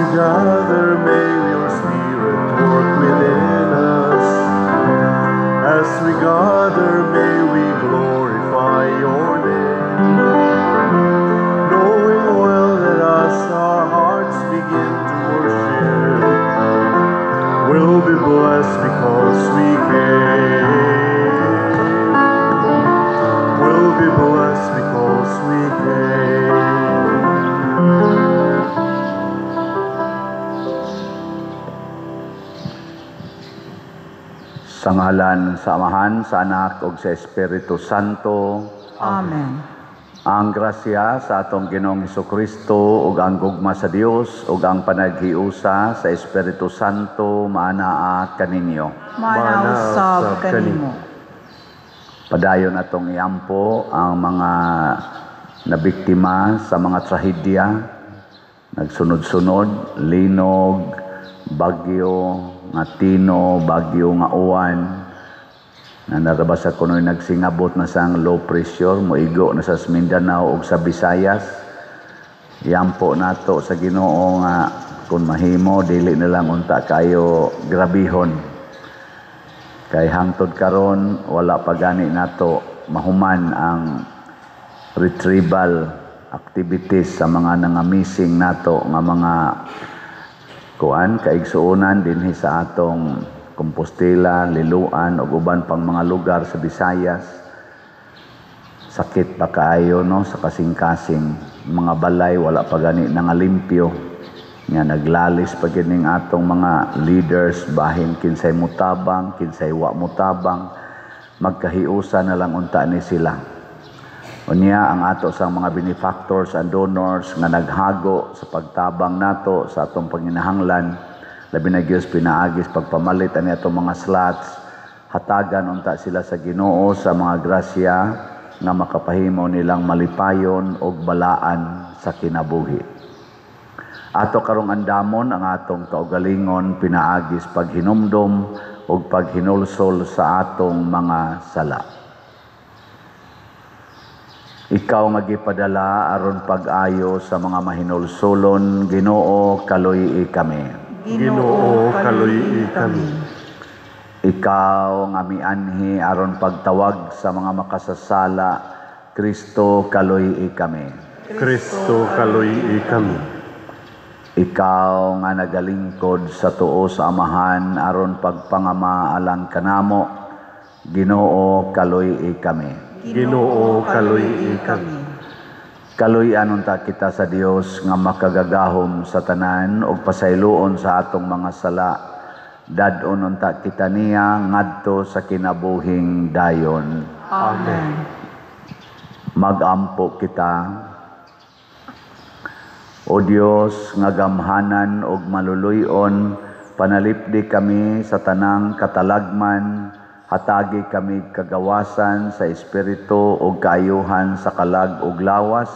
we gather, may your Spirit work within us. As we gather, may we glorify your name. Knowing well that as our hearts begin to worship, we'll be blessed because we came. We'll be blessed because we came. Sa ngalan sa Amahan, sa Anak ug sa Espiritu Santo. Amen. Ang grasya sa atong Ginoong Hesukristo ug ang gugma sa Dios ug ang panaghiusa sa Espiritu Santo maanaa kaninyo. Maanaa usab kanimo. Padayon atong iampo ang mga nabiktima sa mga trahedya, nagsunod-sunod, linog, bagyo nga Tino, bagyo nga uwan, na narabasa kuno'y nagsingabot na sa low pressure, moigo na sa Mindanao ug sa Visayas. Iampo nato sa Ginoo nga kung mahimo dili na lang unta kayo grabihon. Kay hangtod karon wala pa gani nato mahuman ang retrieval activities sa mga nangamising nato nga mga kuan kaigsuonan dinhi sa atong Compostela, Liloan ug uban pang mga lugar sa Visayas. Sakit pa kaayo no sa kasing-kasing mga balay wala pa gani nangalimpyo nga naglalis pa gyud ning atong mga leaders bahin kinsay mutabang, kinsay wa mutabang, magkahiusa na lang unta ni sila. Unya ang ato sa mga benefactors and donors nga naghago sa pagtabang nato sa atong panginahanglan, labi na gyud pinaagis pagpamalit ani atong mga slots, hatagan unta sila sa Ginoo sa mga grasya nga makapahimo nilang malipayon og balaan sa kinabuhi. Ato karong andamon ang atong kaugalingon pinaagis paghinumdom ug paghinulsol sa atong mga sala. Ikaw nga gipadala aron pag-ayo sa mga mahinulsolon, Ginoo, kaluy-i kami. Ginoo, kaluy-i kami. Ikaw nga mianhi aron pagtawag sa mga makasasala, Kristo, kaluy-i kami. Kristo, kaluy-i kami. Ikaw nga nagalingkod sa tuo sa Amahan aron pagpangama alang kanamo, Ginoo, kaluy-i kami. Ginoo, kaluy-i kami. Kaluy-an unta kita sa Dios nga makagagahom sa tanan ug pasayloon sa atong mga sala. Dad-on unta kita niya ngadto sa kinabuhing dayon. Amen. Magampo kita. O Dios nga gamhanan ug maluluy-on, panalipdi kami sa tanang katalagman, hatagi kami kagawasan sa espiritu ug kaayuhan sa kalag ug lawas,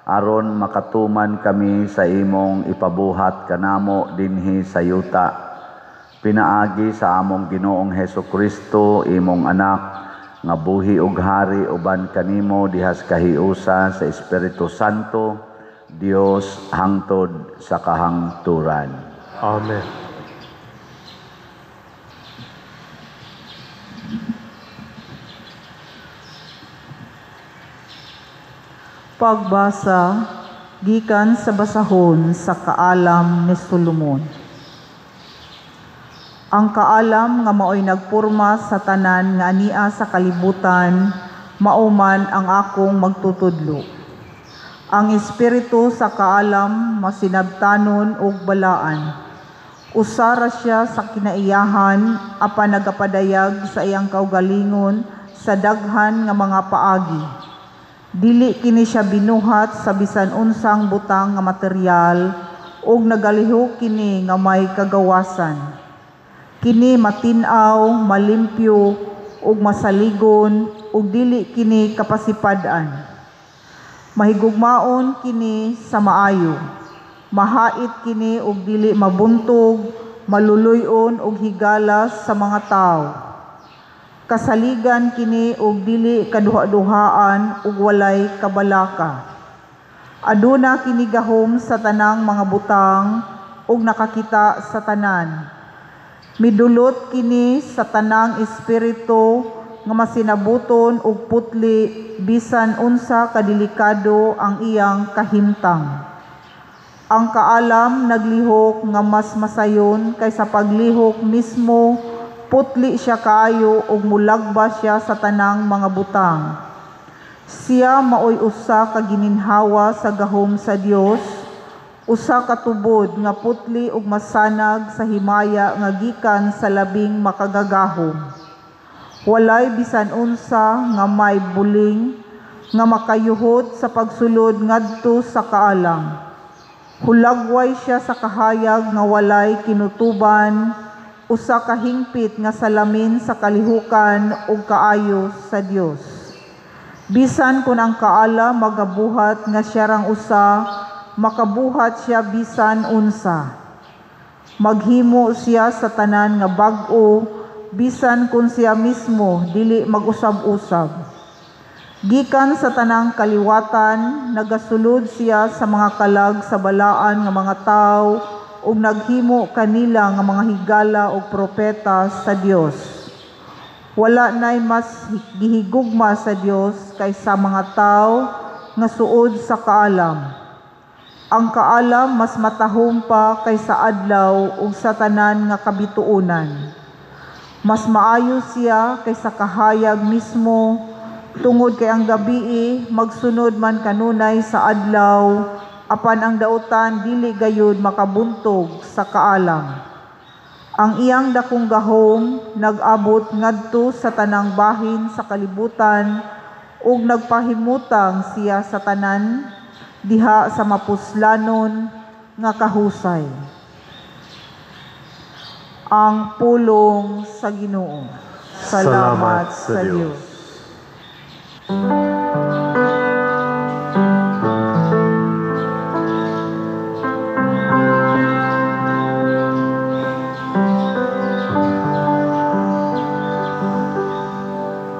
aron makatuman kami sa imong ipabuhat kanamo dinhi sa yuta. Pinaagi sa among Ginoong Hesukristo, imong anak, nga buhi ug hari uban kanimo dihas kahiusa sa Espiritu Santo, Dios hangtod sa kahangturan. Amen. Pagbasa gikan sa basahon sa Kaalam ni Solomon. Ang kaalam nga maoy nagporma sa tanan nga ania sa kalibutan, mao man ang akong magtutudlo. Ang espiritu sa kaalam masinabtanon ug balaan. Usara siya sa kinaiyahan apan nagapadayag sa iyang kaugalingon sa daghan nga mga paagi. Dili kini siya binuhat sa bisan unsang butang nga material ug nagalihok kini nga may kagawasan. Kini matin-aw, malimpyo ug masaligon ug dili kini kapasipad-an. Mahigugmaon kini sa maayo. Mahait kini ug dili mabuntog, maluluy-on ug higalas sa mga tawo. Kasaligan kini og dili kaduha-duhaan ug walay kabalaka. Aduna kini gahom sa tanang mga butang ug nakakita sa tanan. Midulot kini sa tanang espiritu nga masinabuton ug putli bisan unsa kadelikado ang iyang kahimtang. Ang kaalam naglihok nga mas masayon kaysa paglihok mismo, putli siya kaayo ug mulagba siya sa tanang mga butang. Siya maoy usa ka gininhawa sa gahom sa Dios, usa ka tubod nga putli ug masanag sa himaya nga gikan sa labing makagagahom. Walay bisan unsa nga may buling nga makayuhot sa pagsulod ngadto sa kaalam. Hulagway siya sa kahayag nga walay kinutuban, usa ka hingpit nga salamin sa kalihukan ug kaayo sa Dios. Bisan kun ang kaalam magabuhat nga siya rang usa, makabuhat siya bisan unsa. Maghimo siya sa tanan nga bag-o, bisan kun siya mismo dili mag-usab-usab. Gikan sa tanang kaliwatan, nagasulod siya sa mga kalag sa balaan nga mga tawo ug naghimo kanila nga mga higala ug propeta sa Dios. Wala nay mas gihigugma sa Dios kaysa mga tawo nga suod sa kaalam. Ang kaalam mas matahom pa kaysa adlaw ug sa tanan nga kabituonan. Mas maayo siya kaysa kahayag mismo, tungod kay ang gabii magsunod man kanunay sa adlaw, apan ang dautan dili gayud makabuntog sa kaalam. Ang iyang dakong gahom nag-abot ngadto sa tanang bahin sa kalibutan ug nagpahimutang siya sa tanan diha sa mapuslanon nga kahusay. Ang pulong sa Ginoo. Salamat sa Dios.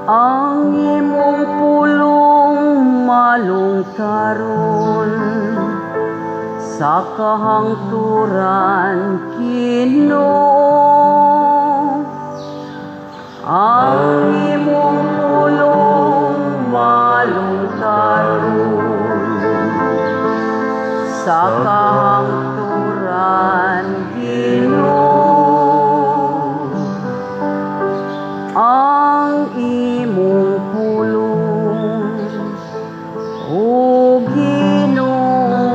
Ang imong pulong malungtaron sa kahangturan, Ginoo. Ang imong pulong malungtaron sa kahangturan, Ginoo. Ang imong pulong, o Ginoo,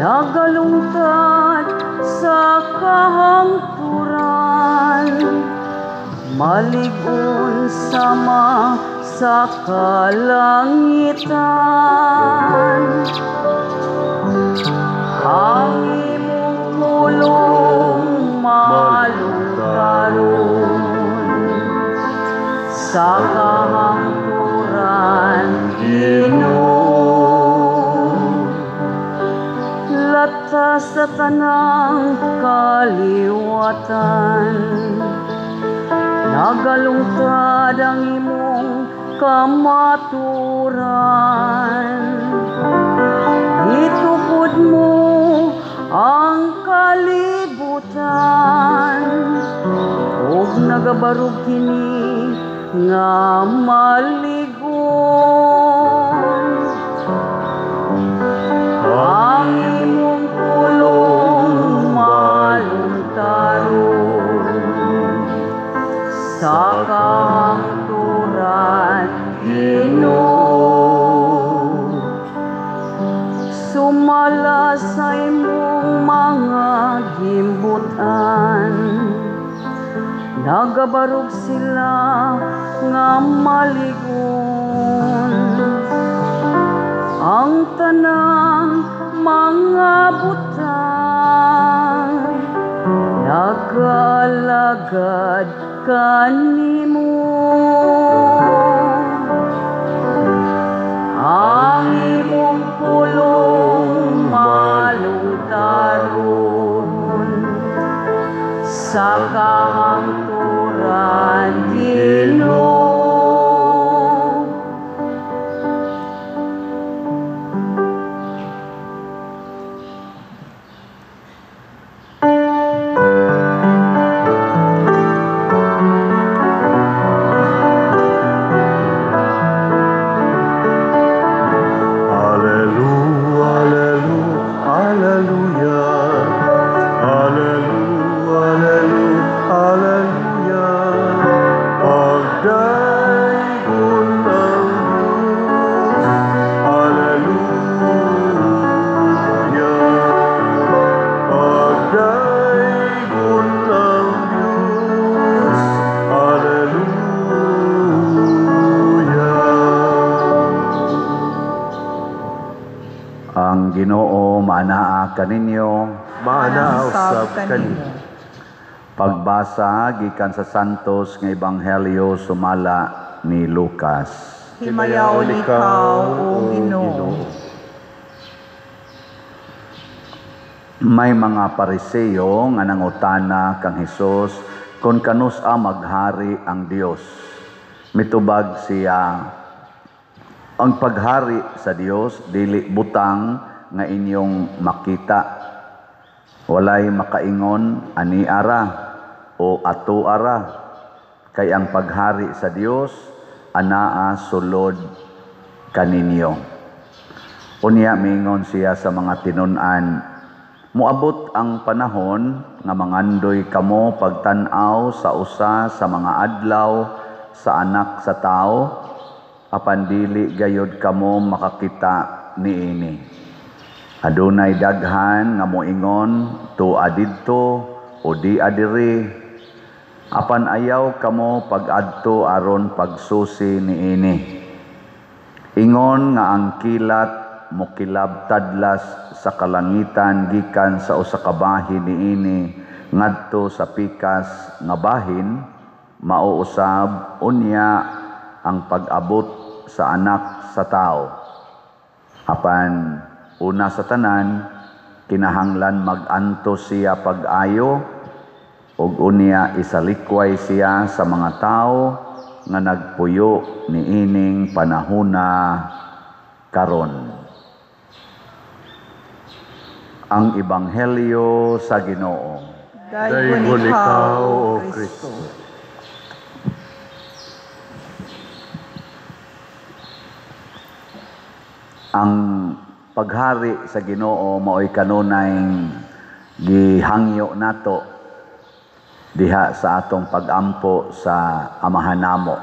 nagalungtad sa kahangturan, malig-on sama sa kalangitan. Ang imong pulong malungtaron sa kahangturan, Ginoo. Lata sa tanang kaliwatan, nagalungtad ang imong kamaturan. Itukod mo ang kalibutan ug nagabarog kini nga maligon. Ang imong pulong malungtaron sa kahangturan, Ginoo. Sumala sa imong mga gimbutan, nagabarog sila nga maligon. Ang tanang mga butang nagalagad kanimo. Ang imong pulong malungtaron sa kahangturan, Ginoo. kaninyo. Maana usab kanimo. Pagbasa gikan sa Santos nga Ebanghelyo sumala ni Lucas. Himayaon ikaw, O Ginoo. May mga Pariseo nga nangutana kang Hesus kung kanus-a maghari ang Dios. Mitubag siya, ang paghari sa Dios dili butang nga inyong makita. Walay makaingon ani ara o ato ara, kay ang paghari sa Dios anaa sulod kaninyo. Unya mingon siya sa mga tinun-an, moabot ang panahon nga mangandoy kamo pagtan-aw sa usa sa mga adlaw sa anak sa tao, apan dili gayod kamo makakita niini. Adunay daghan nga moingon tuwa didto o di adiri, apan ayaw kamo pag-adto aron pagsusi niini. Ingon nga ang kilat mokilab tadlas sa kalangitan gikan sa usa ka bahin niini ngadto sa pikas nga bahin, mauusab unya ang pag-abot sa anak sa tao. Apan una sa tanan, kinahanglan mag-antos siya pag-ayo ug unya isalikway siya sa mga tao nga nagpuyo niining panahona karon. Ang Ebanghelyo sa Ginoo. Daygon ikaw, O Kristo. Ang paghari sa Ginoo mao'y kanunay gihangyo nato diha sa atong pagampo sa Amahan namo.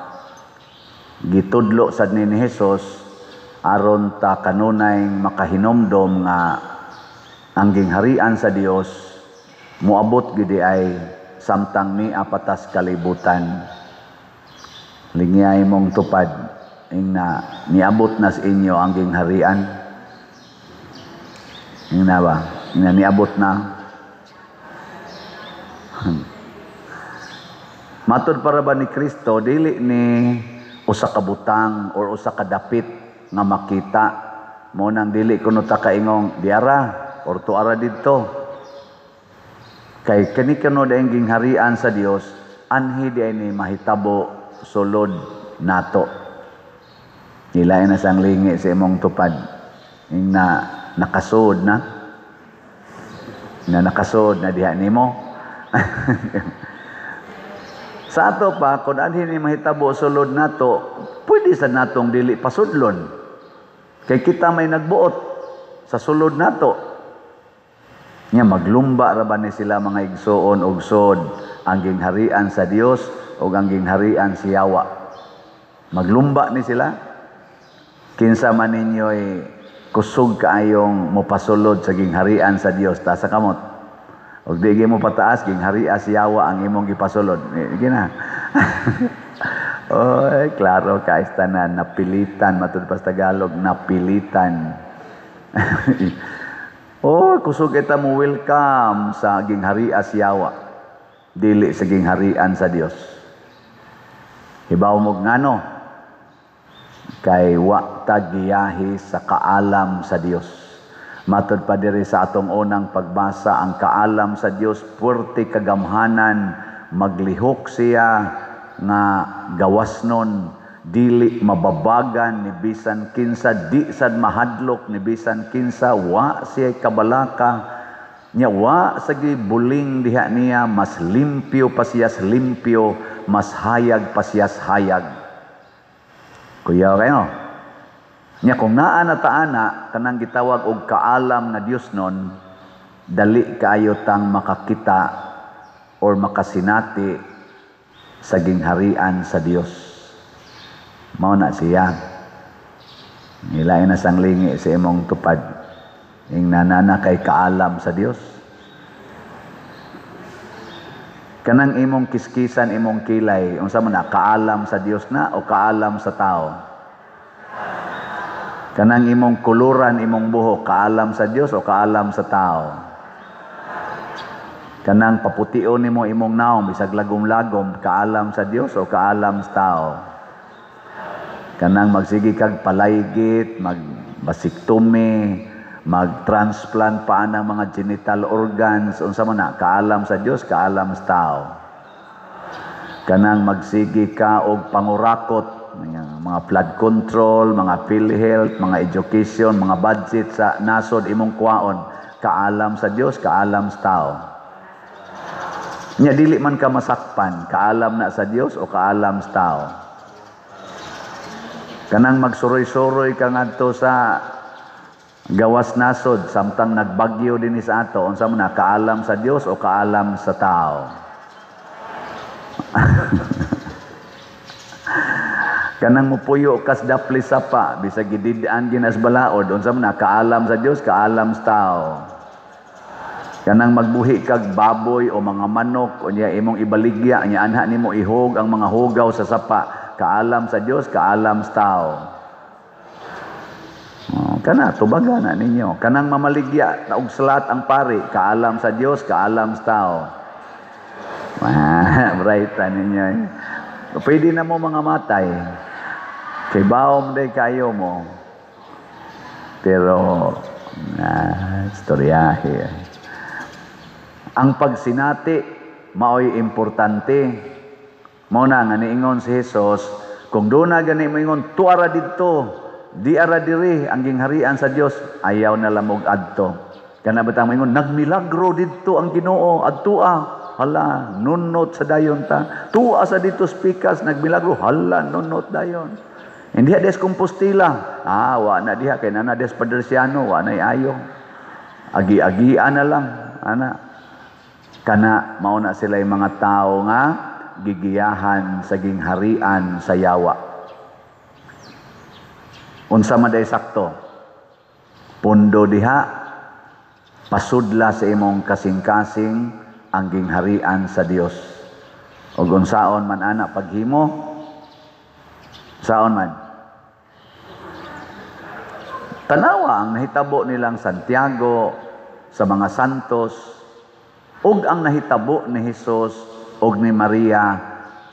Gitudlo sad ni Hesus aron ta kanunay makahinomdom nga ang gingharian sa Dios moabot gid ay samtang niya patas kalibutan. Lingyay mong tupad ing na niabot na sa inyo ang gingharian. Ing na ba? Ing na niabot na. Matod para ba ni Kristo, dili ni usa ka butang or usa ka dapit nga makita. Mo nang dili kuno ta kaingong diara or tuara didto. Kay kani kuno daing gingharian sa Dios, anhi di ay ni mahitabo sulod nato. Nilain na sang lingi sa imong tupad. Ing na nakasud na. Na nakasud na diha nimo. Sa ato pa, kung anhi ni mahitabo sulod nato, pwede sa natong dili pasudlon. Kay kita may nagbuot sa sulod nato. Nya maglumba ra ba ni sila mga igsoon og sod ang gingharian sa Dios og ang gingharian si Yawa. Maglumba ni sila. Kinsa man ninyo'y kusog kaayong mopasulod sa gingharian sa Dios, taas sa kamot. Og di mo pataas, gingharian si Yawa ang imong gipasulod. Gina. Oy, klaro kaayos tanan, napilitan, matud pa sa Tagalog, napilitan. Oh, kusog kita mo welcome sa gingharian si Yawa, dili sa gingharian sa Dios. Hibaw mo ngano? Kay wa ta giyahi sa kaalam sa Dios. Matod pa diri sa atong unang pagbasa, ang kaalam sa Dios puwerte kagamhanan, maglihok siya nga gawasnon, dili mababagan ni bisan kinsa, di sad mahadlok ni bisan kinsa, wa siya kabalaka nya, wa sa gibuling diha niya, mas limpyo pa siya sa limpyo, mas hayag pa siya sa hayag. Kuya kayo. Nya kung naa na taana kanang gitawag og kaalam nga Dios nun, dali kaayo tang makakita or makasinati sa gingharian sa Dios. Mao na siya. Nilain na sang lingi sa imong tupad. Ing nanana kay kaalam sa Dios. Kanang imong kiskisan, imong kilay, unsa man na, kaalam sa Dios na o kaalam sa tao? Kanang imong kuluran imong buhok, kaalam sa Dios o kaalam sa tao? Kanang papution nimo imong naong bisag lagom-lagom, kaalam sa Dios o kaalam sa tao? Kanang magsige kag palaygit, magbasiktomy, mag-transplant pa ang mga genital organs, unsa man na, kaalam sa Dios, kaalam sa tao? Kanang magsige ka og pangurakot, mga flood control, mga PhilHealth, mga education, mga budget sa nasod imong kuwaon, kaalam sa Dios, kaalam sa tao? Nya dili man ka masakpan, kaalam na sa Dios o kaalam sa tao? Kanang magsuroy-suroy ka ngadto sa gawas nasod samtang nagbagyo dinhi sa ato, unsa man na, kaalam sa Dios o kaalam sa tao? Kanang mupuyo kas dapli sapa bisag gidid-an ginas balaod, unsa man na, kaalam sa Dios, kaalam sa tao? Kanang magbuhi kag baboy o mga manok unya imong ibaligya, nya anha nimo ihog ang mga hugaw sa sapa, kaalam sa Dios, kaalam sa tao? Oh, kana tubaga na ninyo. Kanang mamaligya na og salat ang pari, kaalam sa Dios, kaalam sa tao? Ah, bright ninyo eh. Pwede na mo mga matay. Kay baom day kayo mo. Pero istoryahe. Ang pagsinati maoy importante. Mao na nga niingon si Jesus, kung doon na gani moingon tuara didto, di ara diri ang gingharian sa Dios, ayaw na lamog adto. Kana bitang moingon nagmilagro didto ang Ginoo, adtoa. Hala, nunot sa dayon ta. Tuwa sa dito spikas nagmilagro, hala nunot dayon. Hindi des Compostela. Ah, wa na diha kay nana des Padersiano, wa nay ayo. Agi-agian na lang, ana. Kana mao na sila yung mga tao nga gigiyahan sa gingharian sa yawa. Unsa man day sakto? Pundo diha, pasudla sa imong kasing-kasing ang gingharian sa Dios. Og unsaon man ana paghimo? Saon man? Tanawa ang nahitabo nilang Santiago sa mga santos ug ang nahitabo ni Hesus ug ni Maria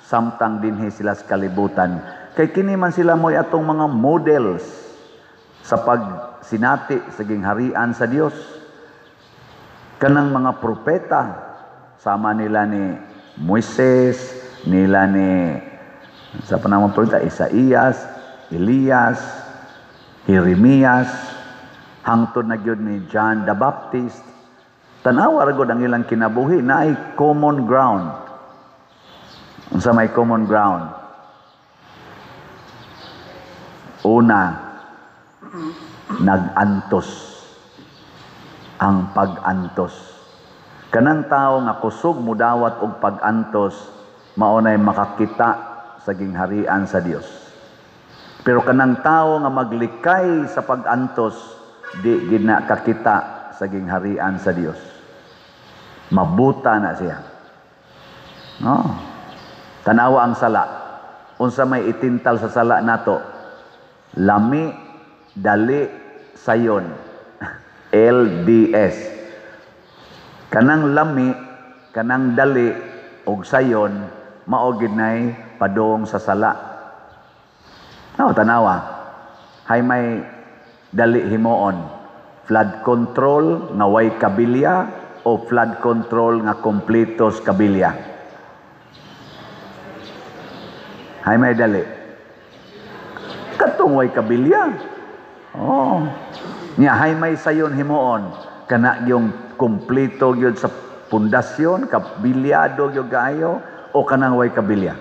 samtang dinhi sila sa kalibutan. Kay kini man sila mo'y atong mga models sa pagsinati sa gingharian sa Dios. Kanang mga propeta, sama nila ni Moises, nila ni sa panahon propeta Isaías, Elias, Jeremias, hangtod na gyud ni John the Baptist. Tanawa ra gud ang ilang kinabuhi naay common ground. Unsa may common ground? Una, nag-antos. Ang pag-antos. Kanang tao nga kusog mudawat og pag-antos, mao nay makakita sa gingharian sa Dios. Pero kanang tao nga maglikay sa pag-antos, di gid na kakita sa gingharian sa Dios. Mabuta na siya. No. Tanawa ang sala. Unsa may itintal sa sala nato? Lami, dali, sayon. LDS. Kanang lami, kanang dali og sayon, mao gid nay padung sa sala. No, tanawa. Hay may dali himuon. Flood control nga way kabilya o flood control nga kompletos kabilya? Hay may dali. Katong way kabilya. Oh. Nya hay may sayon himuon. Kana yung kompleto gyud sa pundasyon, kabilyado gyud kaayo o kanang way kabilya?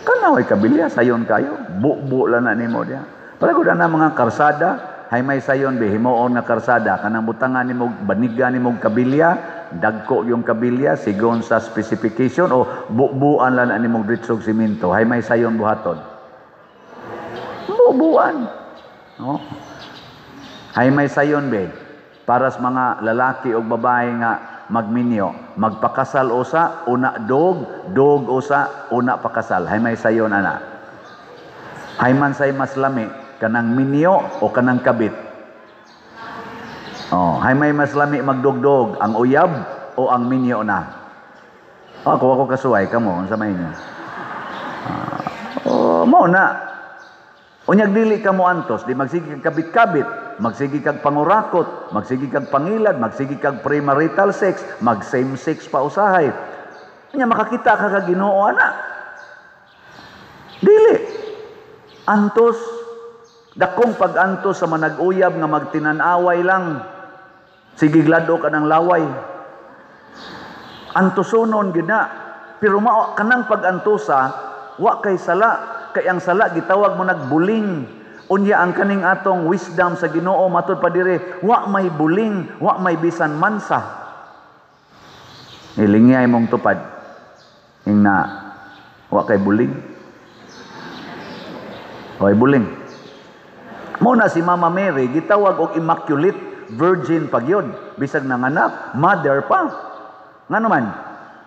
Kanang way kabilya, sayon kayo. Bubo lang na nimo diha. Para gud ana mga karsada, hay may sayon be himuon nga karsada, kanang butangan nimo baniga nimo kabilya, dagko yung kabilya sigon sa specification o bubuan lang na nimo dritsog simento, hay may sayon buhaton. Bubuan. No? Hay may sayon be para sa mga lalaki o babae nga magminyo, magpakasal usa, una dog, dog usa, una pakasal. Hay may sayon ana. Hay man say mas lami, Kanang minyo o kanang kabit? Oh, hay may mas lami magdugdog, ang uyab o ang minyo na? Ako ako kasuway kamo unsa may inyo? Oh, mao na. Unyag dili ka mo antos, di magsige kag kabit-kabit, magsige kag pangurakot, magsige kag pangilad, magsige kag premarital sex, mag same sex pa usahay. Unya makakita ka ka Ginoo ana. Dili. Antos, dakong pag-antos sa manag-uyab nga magtinan-away lang. Sige glado ka ng laway. Antosonon gid na. Pero mao kanang pag-antosa, wa kay sala. Kay ang sala gitawag mo nagbuling. Unya ang kaning atong wisdom sa Ginoo matud pa dire, wa may buling, wa may bisan mansa. Ilingay mong tupad. Ingna wa kay buling. Way buling. Mo na si Mama Mary gitawag og Immaculate Virgin pagyod, bisag nanganak, mother pa. Ngano man?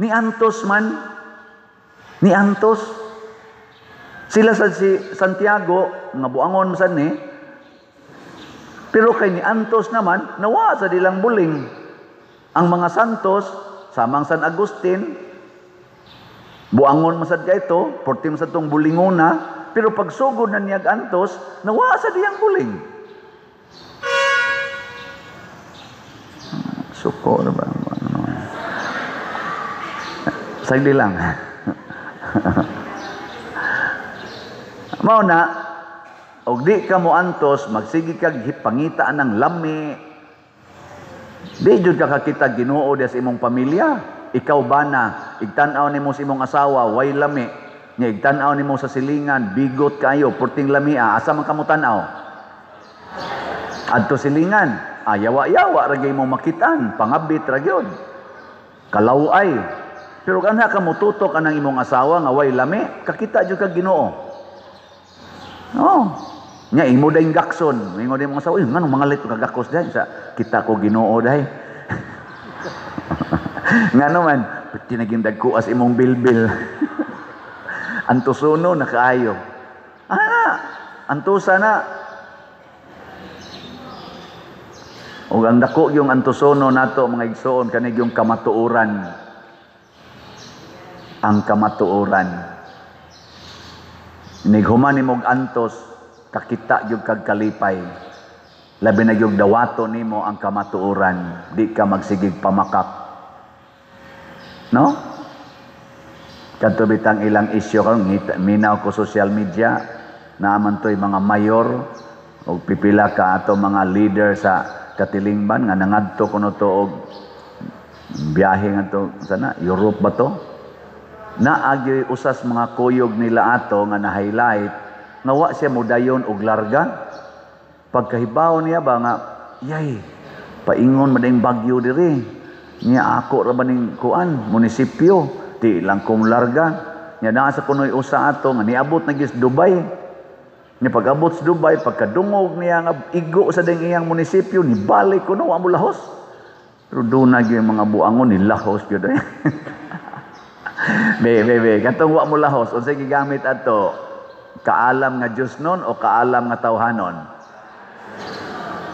Ni antos man. Ni antos. Sila sa si Santiago nga buangon man ni. Pero kay ni antos naman, nawa sa dilang buling. Ang mga santos, samang San Agustin, buangon man sad kayto, porti man sad tong bulingona, pero pagsugod na niyag antos, nawa sa diyang buling. Suko na ba? Sagdi lang. Mao na, og di ka mo antos, magsige kag pangitaan ng lami. Di jud ka kakita Ginoo diha sa imong pamilya. Ikaw ba na, igtan-aw nimo sa imong asawa, way lami. Nya igtan-aw nimo sa silingan, bigot kayo, purting lami, asa man ka mo tan-aw? Adto silingan, yawa-yawa ra gyud mo makitaan, pangabit ra gyud. Kalaway. Pero kanha ka motutok anang imong asawa nga way lami, kakita jud kag Ginoo. Oh. Nya imo dayng gakson, mingon imong asawa, uy, nganong mga lit kagakos dai sa kita ko Ginoo dai. Ngano man, tinaging dagkuas imong bilbil. Antusono na kaayo. Antusa na. Og ang dako yung antusono nato mga igsoon kanig yung kamatuoran. Ang kamatuoran. Nighuman nimog antos, kakita gyud kag kalipay. Labi na gyud dawato nimo ang kamatuoran, di ka magsigig pamakak. No? Kadto bitang ilang isyu karon minaw ko social media, naaman toy mga mayor og pipila ka ato mga leader sa katilingban nga nangadto kuno to og biyahe ngadto sana Europe ba to? Naagyoy usas mga kuyog nila ato nga na-highlight nga wa siya modayon og larga. Pagkahibaw niya ba nga yay paingon man ding bagyo diri niya ako ra ba ning kuan munisipyo di lang kong larga niya naa sa kunoy usa ato nga niabot na gyud sa Dubai. Niya pag-abot sa Dubai pagkadungog niya nga igo sa ding iyang munisipyo nibalik kuno wa mo lahos. Pero doon na gyud mga buangon ni lahos gyud eh. Be, be, be. Katong wa mo lahos, unsay gigamit ato? Kaalam nga Dios nun o kaalam nga tawhanon?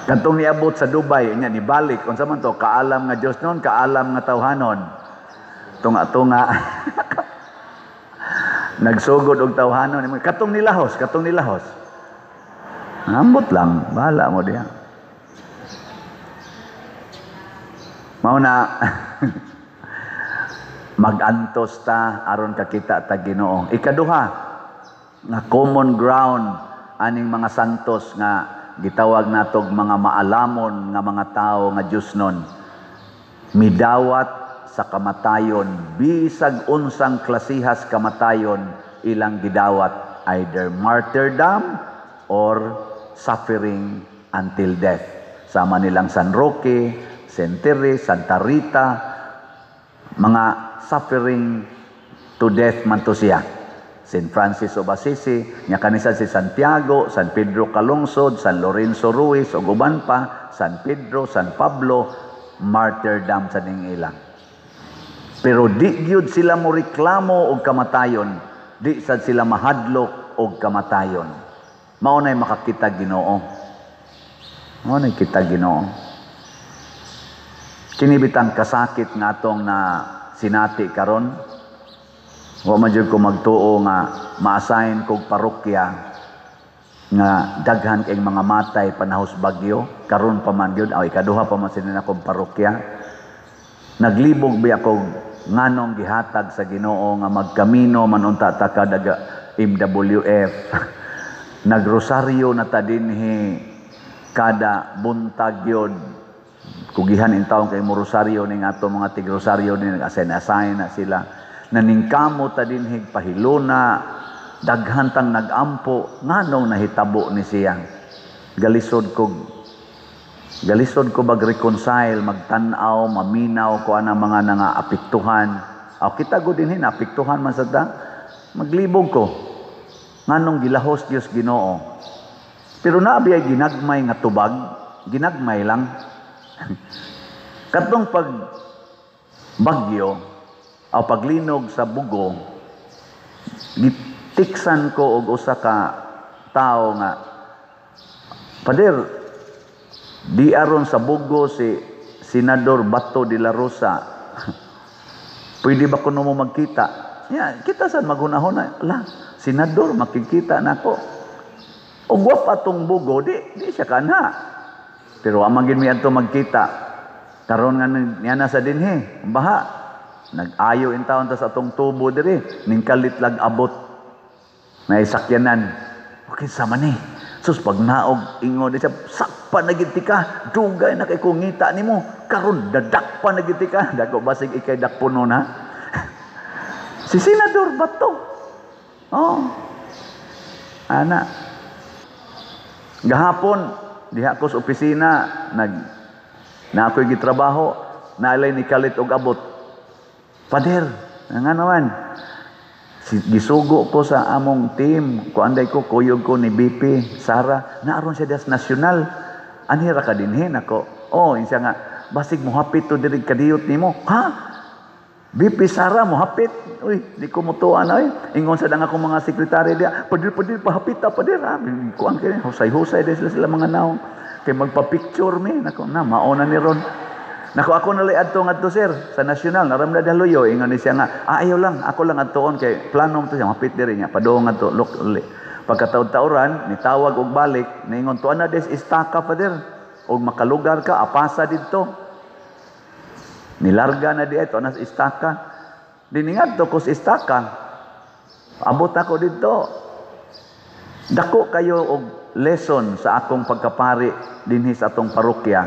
Katong niabot sa Dubai, nya nibalik, unsa man to? Kaalam nga Dios nun, kaalam nga tawhanon. Tunga-tunga. Nagsugod og tawhanon. Katong nilahos, katong nilahos. Ambot lang, bahala mo diha. Mao na magantos ta aron kakita ta Ginoo. Ikaduha nga common ground aning mga santos nga gitawag natog mga maalamon nga mga tawo nga Dios nun. Midawat sa kamatayon, bisag unsang klasihas kamatayon ilang gidawat, either martyrdom or suffering until death. Sama nilang San Roque, Saint Therese, Santa Rita, mga suffering to death man to siya. Saint Francis of Assisi, nya kanisa si Santiago, San Pedro Calungsod, San Lorenzo Ruiz, ug uban pa, San Pedro, San Pablo, martyrdom sa ning ilang. Pero di gyud sila mo reklamo og kamatayon, di sad sila mahadlok og kamatayon. Mao nay makakita Ginoo. Mao nay kita Ginoo. Kini bitang kasakit nga atong na sinati karon. Wa man jud ko magtuo nga ma-assign kog parokya nga daghan kay mga matay panahos bagyo. Karon pa man gyud, ay ikaduha pa man sila akong parokya. Naglibog biya kog nganong gihatag sa Ginoo nga magkamino man unta ta kada MWF. Nagrosaryo na ta dinhi kada buntag yun. Kugihan in taon kay mo rosaryo ning ato mga tigrosaryo ni nag-assign-assign na sila. Naningkamo ta dinhi pahiluna, daghan tang nagampo, nganong nahitabo ni siya. Galisod ko mag-reconcile, magtan-aw, maminaw ko anang mga nanga-apektuhan. Aw kita gud dinhi naapektuhan man sa ta. Maglibog ko. Nganong gilahos Dios Ginoo. Pero naa ay ginagmay nga tubag, ginagmay lang. Katong pag bagyo o paglinog sa Bogo, gitiksan ko og usa ka tawo nga, "Pader, di aron sa Bogo si Senador Bato de la Rosa. Pwede ba kuno mo magkita?" Ya, kita sad maghunahuna, la, senador makikita nako. Og wa pa tong Bogo, di siya kanha. Pero amang gid mi adto magkita. Karon nga niya na sa dinhi, baha. Nag-ayo in taon ta sa atong tubo diri, ning kalit lag abot. May sakyanan. Okay sa man ni. Sus, pag naog ingon di siya, "Sakpa na gid ka, dugay na kay kong ngita nimo, karon dadakpa na gid ka." Dako basig ikay dakpuno na. Si Senador Bato. Oh. Ana. Gahapon diha ko sa opisina nag na ako'y gitrabaho, naalay ni kalit og abot. "Pader, nga naman." Si, gisugo ko sa among team, kuanday ko, kuyog ko ni BP Sara, naaron siya das nasyonal. "Anhi ra ka dinhi?" Nako. "Oh," siya nga, "basig mohapit to diri kadiyot nimo." "Ha? BP Sara mohapit? Uy, di ko mutuan ay." Ingon sa dang akong mga sekretary diya, "Pader, pader, pahapit ta, pader. Ha?" Kuan kay husay-husay di sila mga naong. Kay magpa-picture mi. Nako, na, mauna ni ron. "Nako, ako na adto ngadto, sir, sa nasyonal, naram na daluyo." Ingon ni siya nga, "Ah, ayaw lang, ako lang adtoon kay plano mo to siya, mapit diri niya, padung ngadto, look, uli." Pagkataod-taoran, nitawag og balik, ningon, "Tuan na des istaka, pader. Og makalugar ka, apasa didto." Nilarga na di ito, na sa istaka. Diningadto ko sa istaka. Abot ako dito. Dako kayo og lesson sa akong pagkapari dinhi sa atong parokya.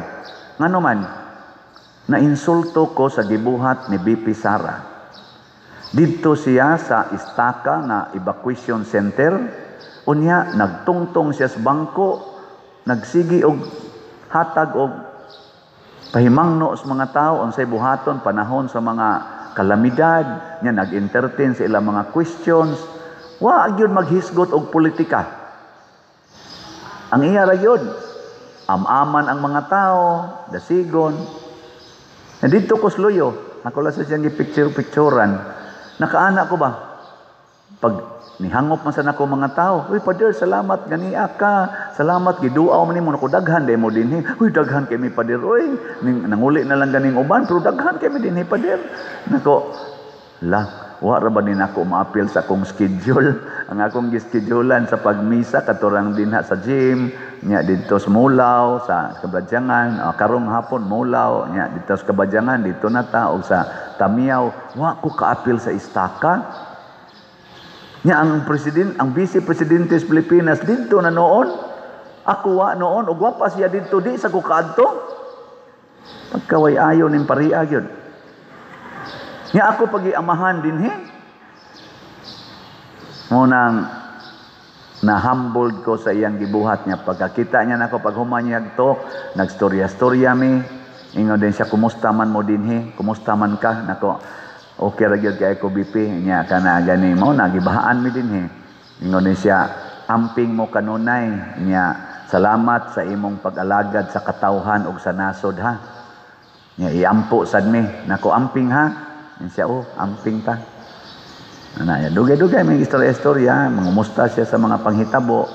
Ngano man, nainsulto ko sa gibuhat ni BP Sara. Didto siya sa istaka nga evacuation center. Unya nagtungtong siya sa bangko, nagsigi og hatag og pahimangno sa mga tao unsay buhaton panahon sa mga kalamidad. Nya nag-entertain sa ilang mga questions. Wa gyud maghisgot og politika. Ang iya ra gyud, am-aman ang mga tao, dasigon. Na didto ko sa luyo, ako lang sa siyang gipicture-picturean. Nakaana ko ba? Pag nihangop man sa nako mga tao, "Uy, pader, salamat, ganiya ka. Salamat, giduaw man nimo. Nako, daghan day mo dinhi. Uy, daghan kay mi, pader, uy. Nanguli na lang ganing uban, pero daghan kay mi dinhi, pader." Nako, la, wa ra ba ni nako maapil sa akong schedule? Ang akong gischedulean sa pagmisa katurang dinha sa gym, nya didto sa Mulaw, sa Kabadyangan, karong hapon Mulaw, nya didto sa Kabadyangan, dito na ta og sa Tamiaw, wa ko kaapil sa istaka. Nya ang president, ang vice presidente sa Pilipinas didto na noon. Ako wa noon ug wa pa siya didto, di sa ko kaadto. Pagkaway ayo ning paria gyud. Nya ako pagiamahan dinhi. Mo nang na-humbled ko sa iyang gibuhat niya. Pagkakita niya nako pag human niya to, nagstorya-storya mi. Ingon din siya, "Kumusta man mo dinhi? Kumusta man ka?" Nako, "Okay ra gyud kay ko, BP." Nya kana gani mo nagibahaan mi dinhi. Ingon din siya, "Amping mo kanunay." Nya, "Salamat sa imong pag-alagad sa katawhan ug sa nasod ha." Nya iampo sad mi. Nako, "Amping ha." Ingon siya, "Oh, amping ta." Ana, ya, dugay-dugay may istorya-istorya, mangumusta siya sa mga panghitabo.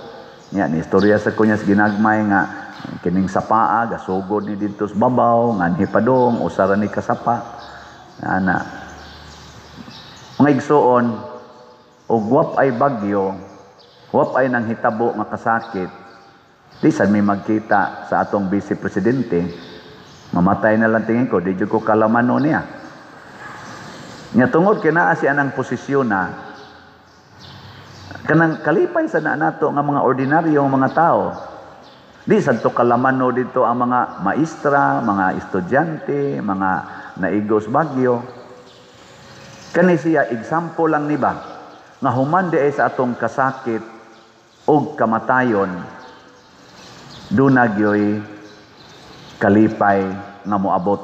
Nya ni istorya sa kunyas ginagmay nga kining sapaa gasugod ni didto sa babaw nganhi padung, usa ra ni kasapa ana. Mga igsuon, og wap ay bagyo, wap ay nang hitabo nga kasakit, di sad mi magkita sa atong vice presidente. Mamatay na lang tingin ko, di jud ko kalamano niya. Nya tungod kay naa siya ng posisyon na kanang kalipay sa na nato nga mga ordinaryong mga tao. Di sad to kalamano dito ang mga maestra, mga estudyante, mga naigos bagyo. Kani siya example lang ni ba nga human di ay sa atong kasakit og kamatayon, duna gyoy kalipay nga moabot.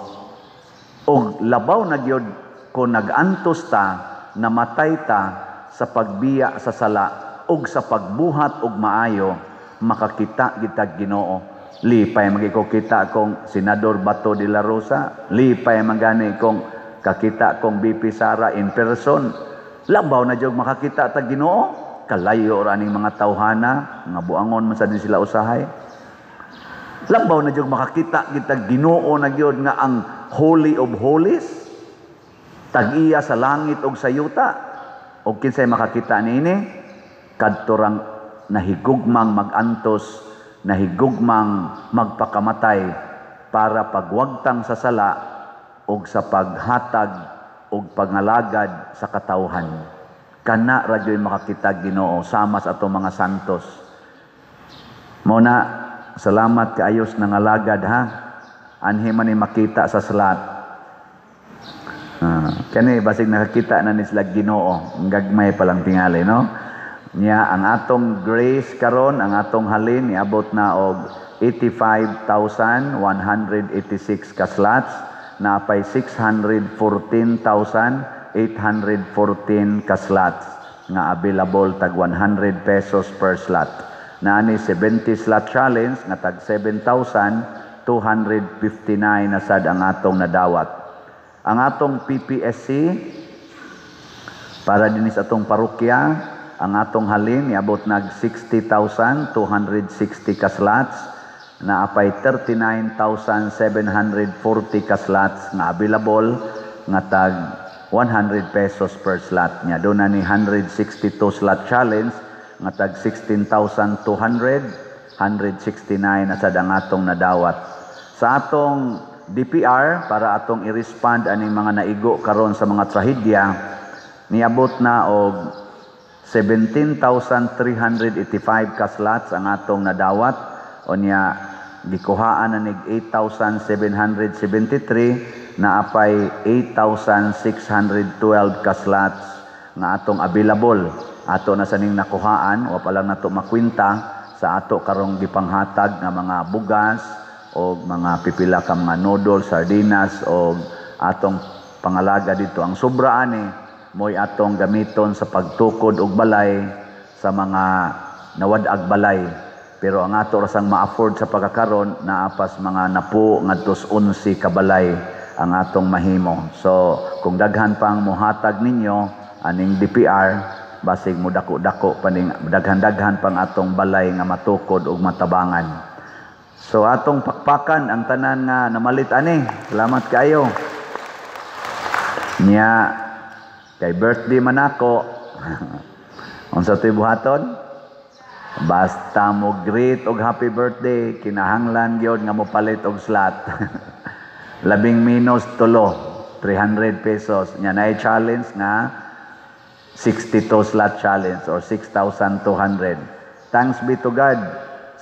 Og labaw na gyud kung nag-antos ta, namatay ta sa pagbiya sa sala og sa pagbuhat og maayo, makakita gitag Ginoo. Lipay man ko kita kong Senador Bato de la Rosa, lipay man gani kong kakita kong BP Sara in person. Labaw na jud makakita tag Ginoo, kalayo ra ning mga tawhana nga buangon man sad ni sila usahay. Labaw na jud makakita gitag Ginoo na gyud nga ang Holy of Holies, tag-iya sa langit og sa yuta. Og kinsay makakita niini? Kadto rang nahigugmang magantos, nahigugmang magpakamatay para pagwagtang sa sala og sa paghatag og pangalagad sa katawhan. Kana ra gyud makakita Ginoo sama sa atong mga santos. Mao na, salamat kaayos nangalagad ha. Anhi man ni makita sa slot. Kani basig nakakita na ni sila Ginoo, gagmay pa lang tingali, no? Nya ang atong grace karon, ang atong halin niabot na og 85,186 ka slots, napay 614,814 ka slots nga available tag 100 pesos per slot. Naani 70 slot challenge nga tag 7,259 na sad ang atong nadawat. Ang atong PPSC para dinhi sa atong parokya, ang atong halin niabot nag 60,260 ka slots, naapay 39,740 ka slots nga available nga tag 100 pesos per slot. Nya doon na ni 162 slot challenge nga tag 16,200, 169 na sad ang atong nadawat. Sa atong DPR para atong i-respond aning mga naigo karon sa mga trahedya, niabot na og 17,385 ka slots ang atong nadawat. Unya gikuhaan na nig 8,773, naapay 8,612 ka slots nga atong available. Ato na sa ning nakuhaan, wa pa lang nato makwenta sa ato karong gipanghatag nga mga bugas o mga pipila ka mga noodles, sardinas o atong pangalaga dito. Ang sobra ani mo'y atong gamiton sa pagtukod og balay sa mga nawad-ag balay. Pero ang ato rasang ma-afford sa pagkakaron, naapas mga napo ngadtos 11 ka balay ang atong mahimo. So kung daghan pang mohatag ninyo aning DPR, basig mo dako-dako pa ning daghan-daghan pang atong balay nga matukod og matabangan. So atong pakpakan ang tanan nga namalit ani. Salamat kaayo. Nya kay birthday man ako. Unsa to'y buhaton? Basta mo greet og happy birthday, kinahanglan gyud nga mopalit og slot. Labing minus tulo, 300 pesos. Nya naay challenge nga 62 slot challenge or 6,200. Thanks be to God.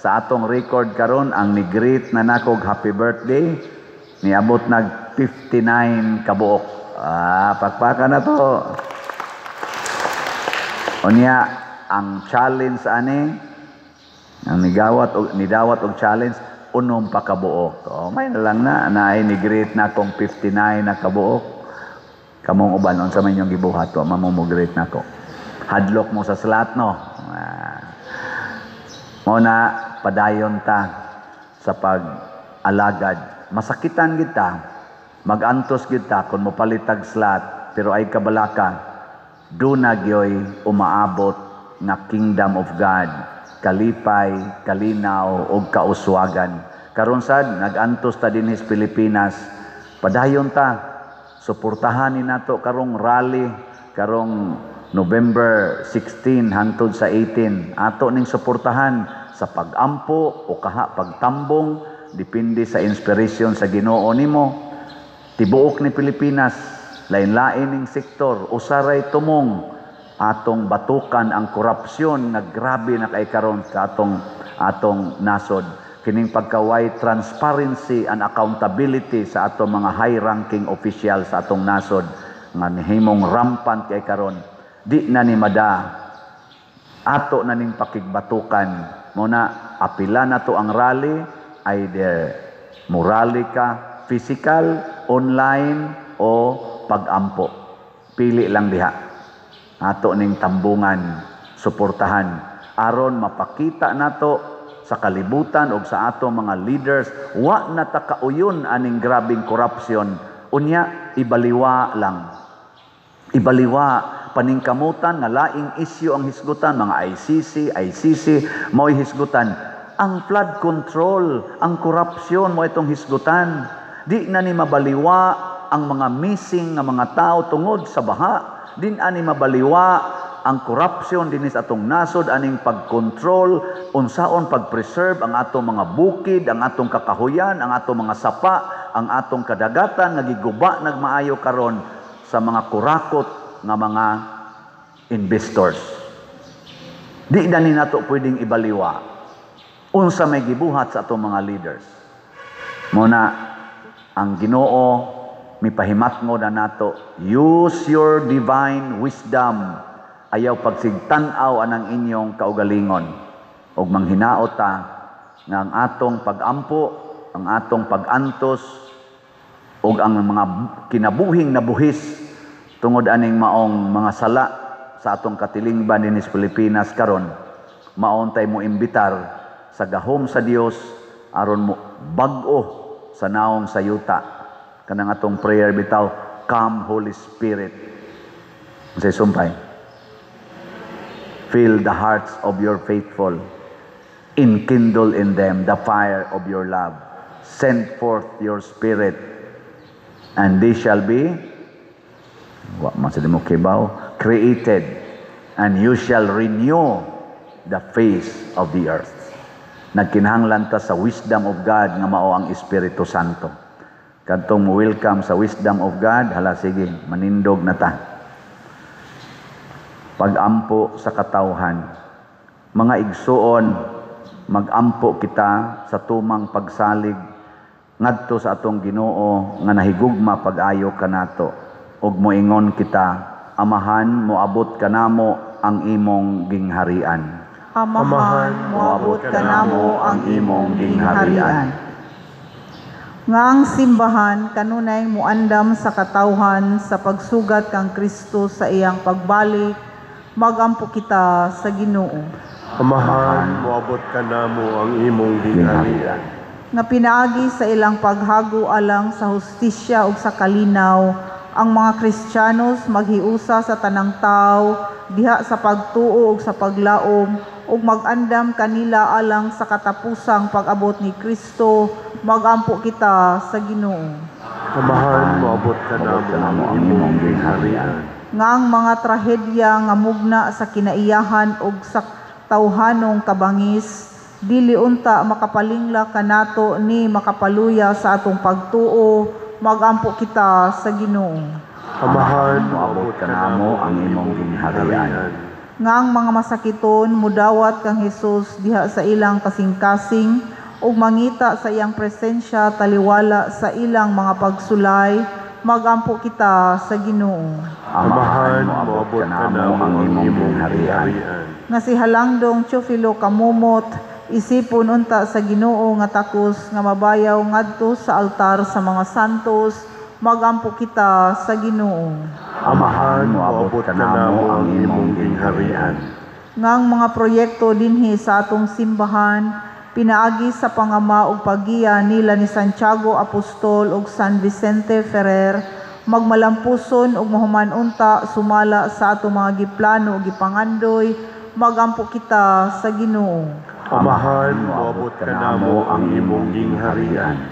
Sa atong record karon, ang ni-greet na nakog happy birthday niabot nag 59 kabuok. Pakpakan na to. Unya ang challenge ani, ang nigawat og nidawat og challenge unom pa kabuok. Oh, may na lang na naay ni-greet na akong 59 na kabuok. Kamong uban, unsa man inyong gibuhat, wa man mo mo-greet nako. Hadlok mo sa slot, no. Mao na padayon ta sa pag-alagad. Masakitan kita, magantos kita kung mopalitag slot, pero ay kabalaka, duna gyoy umaabot nga kingdom of God. Kalipay, kalinaw ug kauswagan. Karon sad nag-antos ta dinhi sa Pilipinas. Padayon ta, suportahan ni nato karong rally karong November 16 hangtod sa 18. Ato ning suportahan sa pag-ampo o kaha pagtambong, depende sa inspiration sa Ginoo nimo. Tibuok ni Pilipinas, lain-lain ning sektor, usaray tumong atong batukan ang korupsyon nga grabe na kay karon sa atong nasod. Kining pagkaway transparency and accountability sa atong mga high-ranking official sa atong nasod nga nihimong rampant kay karon, di na ni mada, ato na ning pakigbatukan. Muna apila na to ang rally, either morally ka, physical, online o pag-ampo, pili lang diha. Ato ning tambungan, suportahan aron mapakita nato sa kalibutan og sa ato mga leaders, wa na ta kauyon aning grabeng korupsyon. Unya ibaliwa lang, ibaliwa paningkamutan nga laing isyu ang hisgutan, mga ICC, ICC mao'y hisgutan. Ang flood control, ang korupsyon mo itong hisgutan. Di na ni mabaliwa ang mga missing nga mga tao tungod sa baha. Di na ni mabaliwa ang corruption dinhi sa atong nasod, aning pagkontrol, unsaon pag-preserve ang atong mga bukid, ang atong kakahuyan, ang atong mga sapa, ang atong kadagatan nga giguba nagmaayo karon sa mga kurakot nga mga investors. Di na ni nato pwedeng ibaliwa unsa may gibuhat sa atong mga leaders. Muna ang Ginoo mipahimatngo na nato, use your divine wisdom. Ayaw pagsigtan-aw anang inyong kaugalingon. Og manghinaot ta nga ang atong pag-ampo, ang atong pag-antos, og ang mga kinabuhing nabuhis tungod aning maong mga sala sa atong katilingban dinhi sa Pilipinas karon, maon tay mo imbitar sa gahom sa Dios aron mo bag-o sa naong sa yuta. Kanang atong prayer bitaw, come Holy Spirit. Unsay sumpay? Fill the hearts of your faithful. Enkindle in them the fire of your love. Send forth your Spirit, and they shall be, wa man sa mo kibaw, created, and you shall renew the face of the earth. Nagkinahanglan ta sa wisdom of God nga mao ang Espiritu Santo. Kadtong mo welcome sa wisdom of God, hala sige, manindog na ta. Pag-ampo sa katawhan. Mga igsuon, mag-ampo kita sa tumang pagsalig ngadto sa atong Ginoo nga nahigugma pag-ayo kanato. Ug moingon kita, Amahan, moabot kanamo ang imong gingharian. Amahan, moabot kanamo ang imong gingharian. Nga ang simbahan kanunay muandam sa katawhan sa pagsugat kang Kristo sa iyang pagbalik, magampo kita sa Ginoo. Amahan, moabot kanamo ang imong gingharian. Nga pinaagi sa ilang paghago alang sa hustisya ug sa kalinaw, ang mga Kristiyanos maghiusa sa tanang tawo diha sa pagtuo ug sa paglaom, ug magandam kanila alang sa katapusang pag-abot ni Kristo, magampo kita sa Ginoo. Amahan, moabot kanamo ang imong gingharian. Nga ang mga trahedya nga mugna sa kinaiyahan ug sa tawhanong kabangis, dili unta makapalingla kanato ni makapaluya sa atong pagtuo, magampo kita sa Ginoo. Amahan, moabot kanamo ang imong gingharian. Nga ang mga masakiton mudawat kang Hesus diha sa ilang kasing-kasing ug mangita sa iyang presensya taliwala sa ilang mga pagsulay, magampo kita sa Ginoo. Amahan, moabot kanamo ang imong gingharian. Nga si Halangdong Teofilo Camomot isipon unta sa Ginoo nga takos nga mabayaw ngadto sa altar sa mga santos, magampo kita sa Ginoo. Amahan, moabot kanamo ang imong gingharian. Nga ang mga proyekto dinhi sa atong simbahan pinaagi sa pangama ug paggiya nila ni Santiago Apostol ug San Vicente Ferrer, magmalampuson ug mahuman unta sumala sa atong mga giplano ug gipangandoy, Magampo kita sa Ginoo. Amahan, moabot kanamo ang imong gingharian.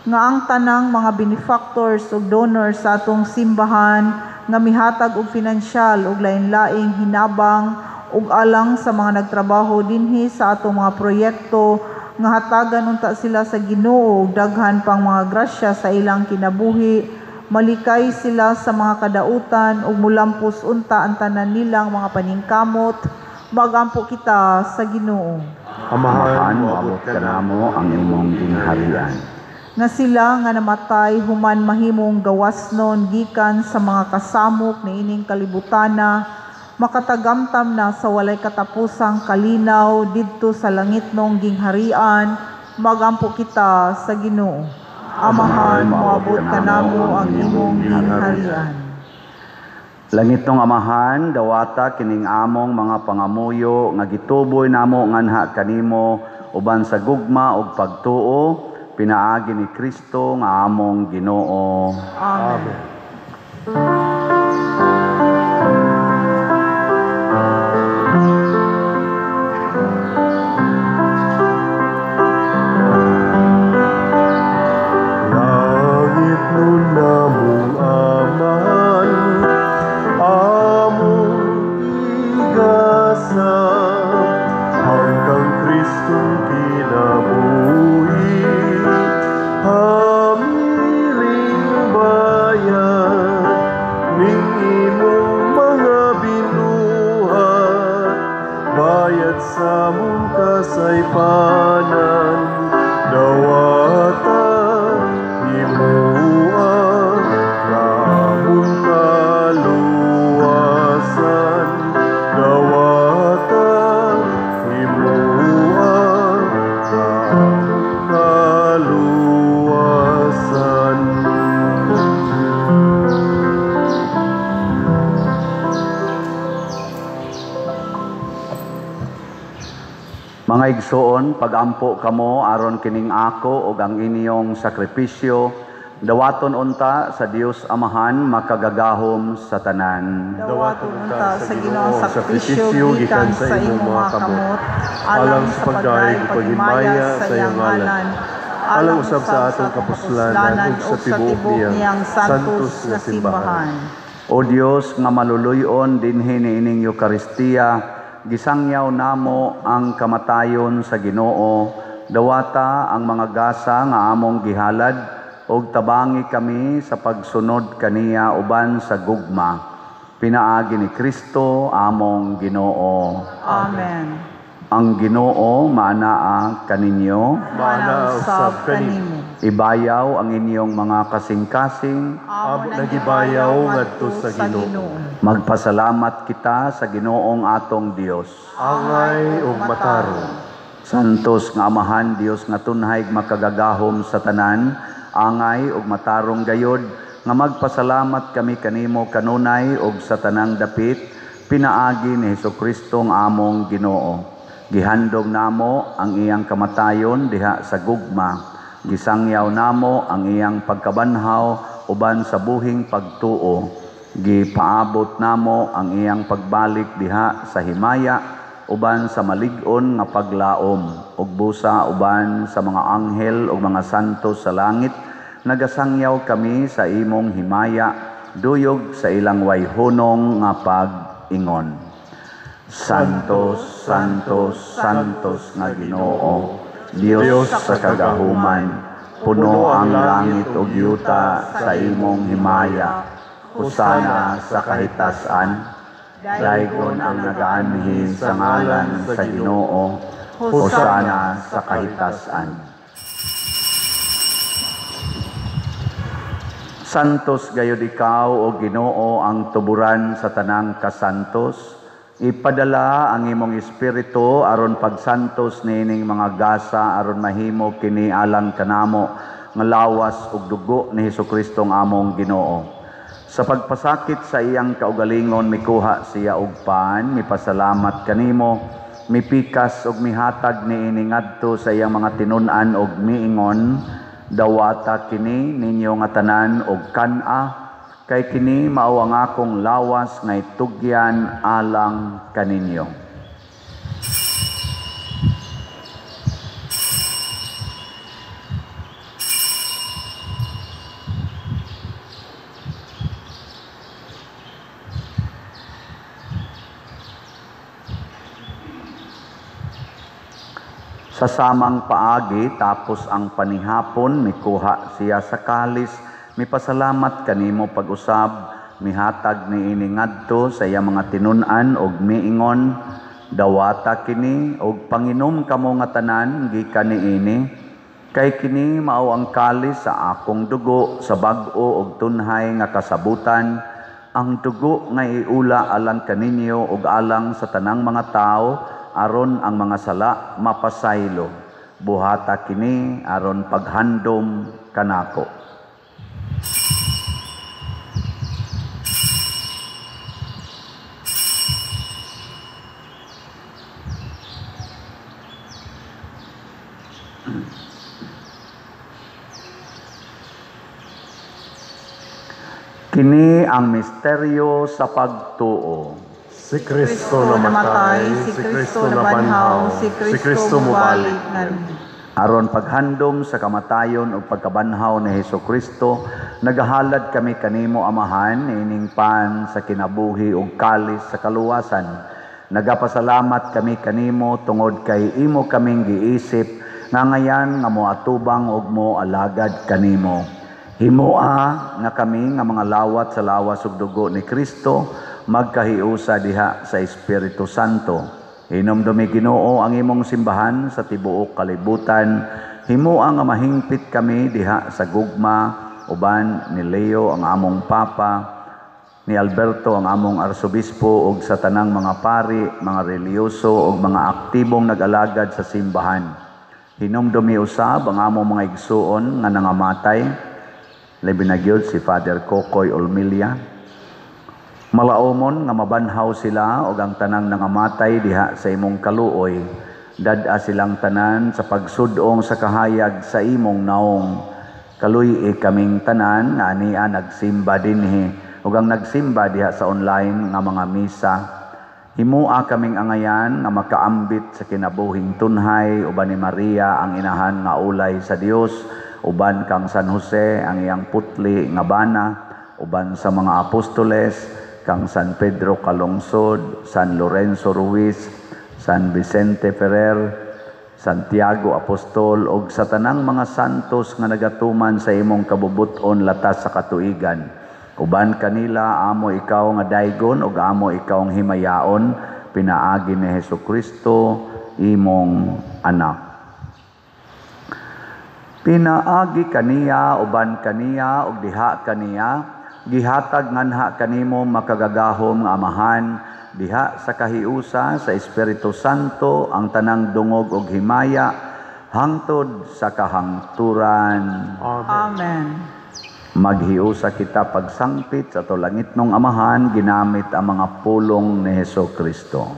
Nga ang tanang mga benefactors ug donors sa atong simbahan nga mihatag og finansyal ug lain-laing hinabang ug alang sa mga nagtrabaho dinhi sa atong mga proyekto, nga hatagan unta sila sa Ginoo og daghan pang mga grasya sa ilang kinabuhi, malikay sila sa mga kadautan ug mulampos unta ang tanan nilang mga paningkamot. Magampo kita sa Ginoo. Amahan, Amahan, moabot kanamo ang imong gingharian. Nga sila nga namatay human mahimong gawasnon gikan sa mga kasamok niining kalibutana, makatagamtam na sa walay katapusang kalinaw didto sa langitnong gingharian. Magampo kita sa Ginoo. Amahan, moabot kanamo ang imong gingharian. Langitnong Amahan, dawata kining among mga pangamuyo nga gituboy namo nganha kanimo uban sa gugma ug pagtuo, pinaagi ni Kristo nga among Ginoo. Amen. Langit nun namong Amahan, among igasa, hanggang Kristong kinabuhi, hamiling bayan, ning imong mga binuhat, bayad sa among kasaypanan, dawata himua nga among kaluwasan, dawata himua nga among kaluwasan. Mga igsoon, pagampo kamo aron kining ako ug ang inyong sakripisyo, dawaton unta sa Dios Amahan makagagahom sa tanan. Dawaton unta sa Ginoo ang sakripisyo gikan sa imong mga kamot, alang sa pagdayeg ug paghimaya sa iyang ngalan, alang usab sa atong kapuslanan ug sa tibuok niyang santos nga simbahan. O Dios nga maluluyon dinhi niining Eukaristiya, gisangyaw namo ang kamatayon sa Ginoo, dawata ang mga gasa nga among gihalad ug tabangi kami sa pagsunod kaniya uban sa gugma, pinaagi ni Kristo among Ginoo. Amen. Ang Ginoo maanaa kaninyo, Maanaa usab kanimo. Ibayaw ang inyong mga kasing-kasing. Amo nagibayaw ngadto sa Ginoo. Magpasalamat kita sa Ginoong atong Dios. Angay ug matarong. Santos nga Amahan, Dios nga tunhay makagagahom sa tanan, angay ug matarong gayod nga magpasalamat kami kanimo kanunay ug sa tanang dapit, pinaagi ni Hesukristo nga among Ginoo. Gihandog namo ang iyang kamatayon diha sa gugma. Gisangyaw namo ang iyang pagkabanhaw uban sa buhing pagtuo. Gipaabot namo ang iyang pagbalik diha sa himaya uban sa malig-on nga paglaom ug busa uban sa mga anghel ug mga santo sa langit. Nagasangyaw kami sa imong himaya duyog sa ilang wayhunong nga pag-ingon. Santos, Santos, Santos nga Ginoo, Dios sa kagahuman, puno ang langit ug yuta sa imong himaya. Hosana sa kahitasan, daygon ang nagaanhi sa ngalan sa Ginoo, hosana sa kahitasan. Santos gayud ikaw o Ginoo ang tuburan sa tanang kasantos. Ipadala ang imong espiritu aron pagsantos niining mga gasa aron mahimo kini alang kanamo nga lawas ug dugo ni Hesukristo ang among Ginoo. Sa pagpasakit sa iyang kaugalingon mikuha siya og pan, mipasalamat kanimo, mipikas ug mihatag niini ngadto sa iyang mga tinun-an ug miingon, dawata kini ninyo nga tanan og kan-a, kay kini mao ang akong lawas nga itugyan alang kaninyo. Sa samang paagi, tapos ang panihapon, mikuha siya sa kalis, mipasalamat kanimo pag-usab, mihatag niini ngadto sa iyang mga tinun-an og miingon, dawata kini og panginom kamo nga tanan gikan niini, kay kini mao ang kalis sa akong dugo sa bag-o og tunhay nga kasabutan, ang dugo nga iula alang kaninyo ug alang sa tanang mga tawo aron ang mga sala mapasaylo. Buhata kini aron paghandom kanako. Kini ang misteryo sa pagtuo. Si Kristo namatay, si Kristo nabanhaw, si Kristo mobalik. Aron paghandom sa kamatayon ug pagkabanhaw ni Hesukristo, nagahalad kami kanimo Amahan ining pan sa kinabuhi ug kalis sa kaluwasan. Nagapasalamat kami kanimo tungod kay imo kaming giisip nga ngayan nga moatubang ug moalagad kanimo. Himoa nga kami nga mga lawat sa lawas ug dugo ni Kristo magkahiusa diha sa Espiritu Santo. Hinumdumi Ginoo ang imong simbahan sa tibuok kalibutan. Himoa nga mahingpit kami diha sa gugma uban ni Leo ang among Papa, ni Alberto ang among Arsobispo ug sa tanang mga pari, mga relihiyoso ug mga aktibong nag-alagad sa simbahan. Hinumdumi usab ang among mga igsuon nga nangamatay, labi na gyud si Father Kokoy Olmilia. Malaomon nga mabanhaw sila og ang tanang nangamatay diha sa imong kaluoy. Dad-a silang tanan sa pagsudong sa kahayag sa imong naong. Kaluy-i kaming tanan nga ania nagsimba dinhi ug ang nagsimba diha sa online nga mga misa. Himoa kaming angayan nga makaambit sa kinabuhing tunhay uban ni Maria ang inahan nga ulay sa Dios, uban kang San Jose ang iyang putli nga bana, uban sa mga apostoles kang San Pedro Calungsod, San Lorenzo Ruiz, San Vicente Ferrer, Santiago Apostol ug sa tanang mga santos nga nagatuman sa imong kabubut-on latas sa katuigan. Uban kanila amo ikaw nga daygon ug amo ikaw ang himayaon pinaagi ni Hesukristo imong anak. Pinaagi kaniya uban kaniya ug diha kaniya gihatag nganha kanimo makagagahom nga Amahan diha sa kahiusa sa Espiritu Santo ang tanang dungog ug himaya hangtod sa kahangturan. Amen. Amen. Maghiusa kita pagsangpit sa ato langitnong Amahan ginamit ang mga pulong ni Hesukristo.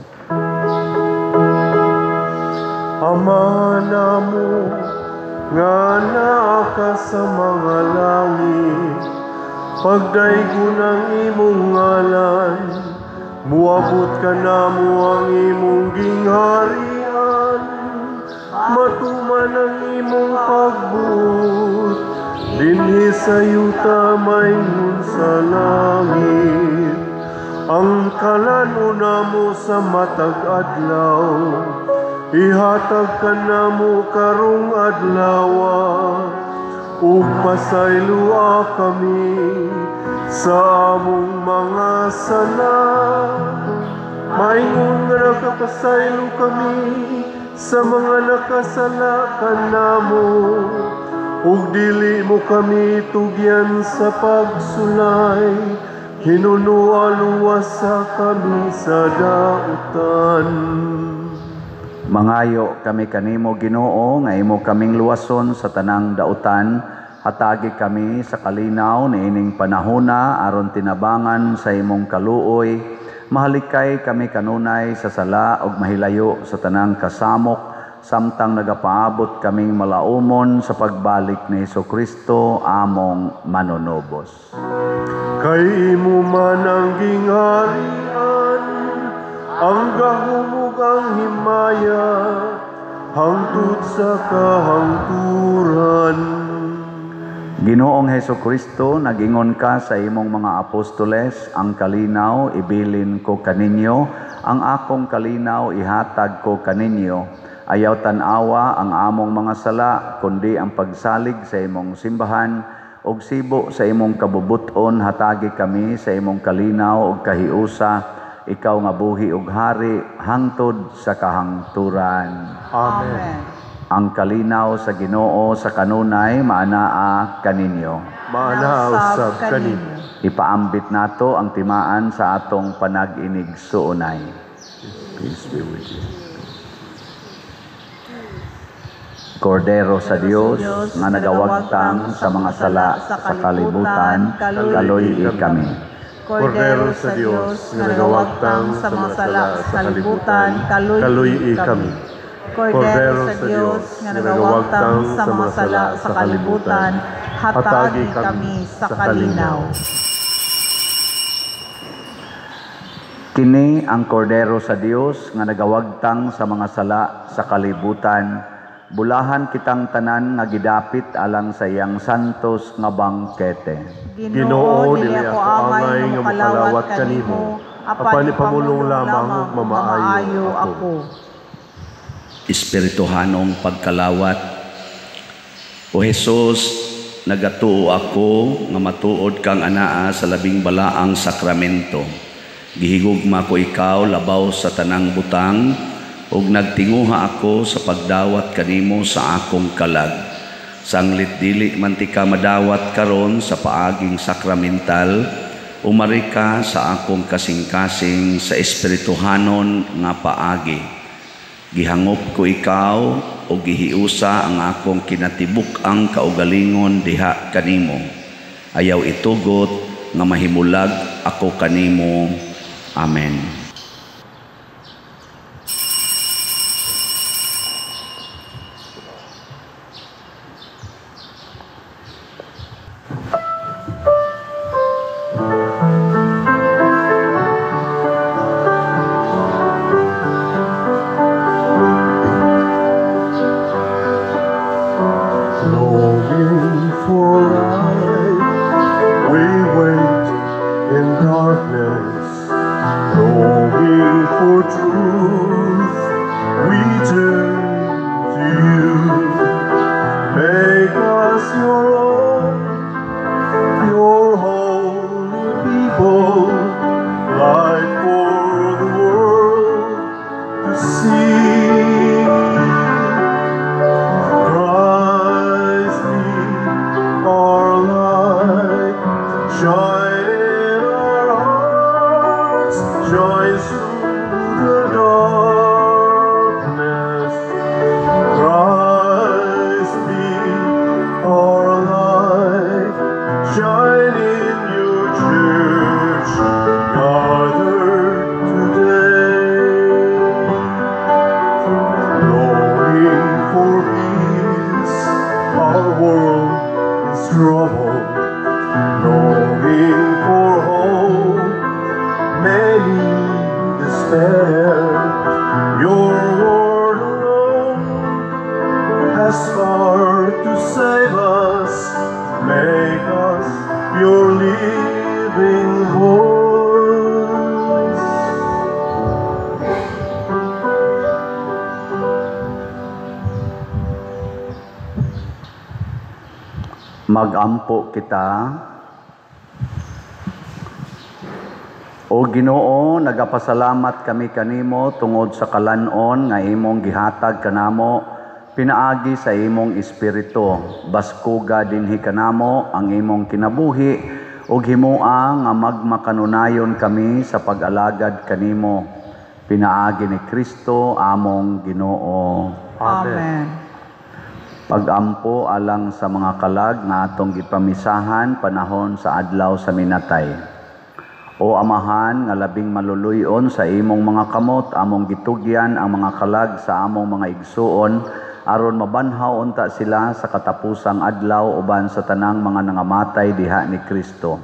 Ama namo nga naa ka sa mga langit, pagdaygon ang imong ngalan, muabot ka namo ang imong gingharian, matuman ang imong pagbuot dinhi sa yuta maingon sa langit. Ang kalan-on namo sa matag adlaw, ihatag ka namo karong adlawa, ug pasayloa kami sa among mga sala, maingon nga nakapasaylo kami sa mga nakasala kanamo, ug dili mo kami tugyan sa pagsulay, hinunua luwasa kami sa dautan. Mangayo kami kanimo Ginoo nga imo kaming luwason sa tanang dautan. Hatagi kami sa kalinaw niining panahona aron tinabangan sa imong kaluoy. Mahalikay kami kanunay sa sala ug mahilayo sa tanang kasamok samtang nagapaabot kaming malaumon sa pagbalik ni Hesukristo among manunubos. Kay imo man ang gingharian, ang gahom ug ang himaya, hangtod sa kahangturan. Ginoong Hesukristo, nagingon ka sa imong mga apostoles, ang kalinaw ibilin ko kaninyo, ang akong kalinaw ihatag ko kaninyo. Ayaw tan-awa ang among mga sala, kundi ang pagsalig sa imong simbahan ug sibo sa imong kabubuton, hatagi kami sa imong kalinaw ug kahiusa, ikaw nga buhi ug hari hangtod sa kahangturan. Amen. Ang kalinaw sa Ginoo sa kanunay maanaa kaninyo. Maanaa usab kanimo. Ipaambit nato ang timaan sa atong panag-inigsuonay. Peace be with you. Kordero sa Dios nga nagawagtang sa mga sala sa kalibutan, kaloy-i kami. Kordero sa Dios nga nagawagtang sa mga sala sa kalibutan, kaloy-i kami. Kordero sa Dios nga nagawagtang sa mga sala sa kalibutan, hatagi kami sa kalinaw. Kini ang Kordero sa Dios nga nagawagtang sa mga sala sa kalibutan. Bulahan kitang tanan nga gidapit alang sa iyang santos nga bangkete. Ginoo, dili ako angay nga mokalawat kanimo, apan ipamulong lamang ug mamaayo ako. Espirituhanong pagkalawat. O Hesus, nagatuo ako nga matuod kang anaa sa labing balaang sakramento. Gihigugma ko ikaw labaw sa tanang butang, ug nagtinguha ako sa pagdawat kanimo sa akong kalag. Sanglit dili man ti ka madawat karon sa paaging sakramental, umari ka sa akong kasing-kasing sa espirituhanon nga paagi. Gihangop ko ikaw o gihiusa ang akong kinatibuk-ang kaugalingon diha kanimo. Ayaw itugot nga mahimulag ako kanimo. Amen. Longing for light, we wait in darkness. Longing for truth, we turn to you. Make us your own, your holy people, light for the world to see. Christ be our light, shine in our hearts, shine through the darkness. Christ be our light, shine in your church, gathered today. Longing for peace, our world is troubled. Longing for hope, many despair. Your word alone has power to save us. Make us your living voice. Magampo kita. O Ginoo, nagapasalamat kami kanimo tungod sa kalan-on nga imong gihatag kanamo pinaagi sa imong espiritu. Baskuga dinhi kanamo ang imong kinabuhi ug himoa nga magmakanunayon kami sa pag-alagad kanimo pinaagi ni Kristo among Ginoo. Amen. Pagampo alang sa mga kalag nga atong gipamisahan panahon sa adlaw sa minatay. O Amahan nga labing maluluyon sa imong mga kamot, among gitugyan ang mga kalag sa among mga igsuon aron mabanhaw unta sila sa katapusang adlaw uban sa tanang mga nangamatay diha ni Kristo.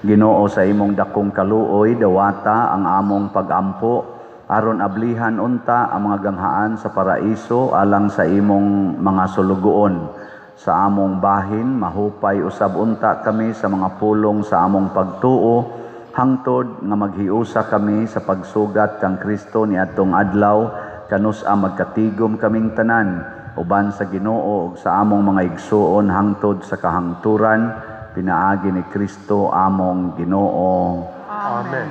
Ginoo, sa imong dakong kaluoy dawata ang among pagampo aron ablihan unta ang mga ganghaan sa paraiso alang sa imong mga sulugoon. Sa among bahin mahupay usab unta kami sa mga pulong sa among pagtuo hangtod nga maghiusa kami sa pagsugat kang Kristo niadtong adlaw kanus-a magkatigom kaming tanan uban sa Ginoo ug sa among mga igsuon hangtod sa kahangturan, pinaagi ni Kristo among Ginoo. Amen.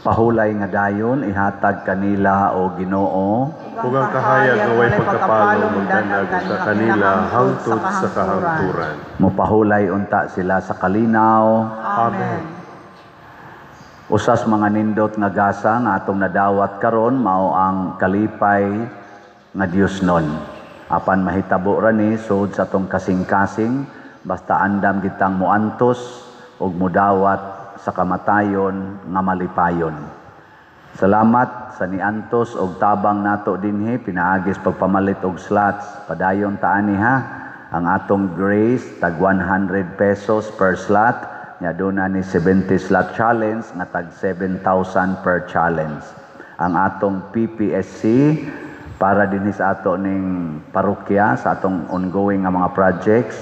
Pahulay nga dayon ihatag kanila o Ginoo, ug ang kahayag nga way pagkapalo magdanag sa kanila hangtod sa kahangturan. Mopahulay unta sila sa kalinaw. Amen. Usas mga nindot nga gasa nga atong nadawat karon mao ang kalipay nga Dios nun. Apan mahitabo ra ni sud sa atong kasing-kasing, basta andam kitang moantos ug modawat sa kamatayon nga malipayon. Salamat sa niantos og tabang nato dinhi pinaagis pagpamalit og slots. Padayon ta ani ha. Ang atong grace tag 100 pesos per slot, nya duna ni 70 slot challenge nga tag 7,000 per challenge. Ang atong PPSC para dinhi sa ato ning parokya sa atong ongoing nga mga projects.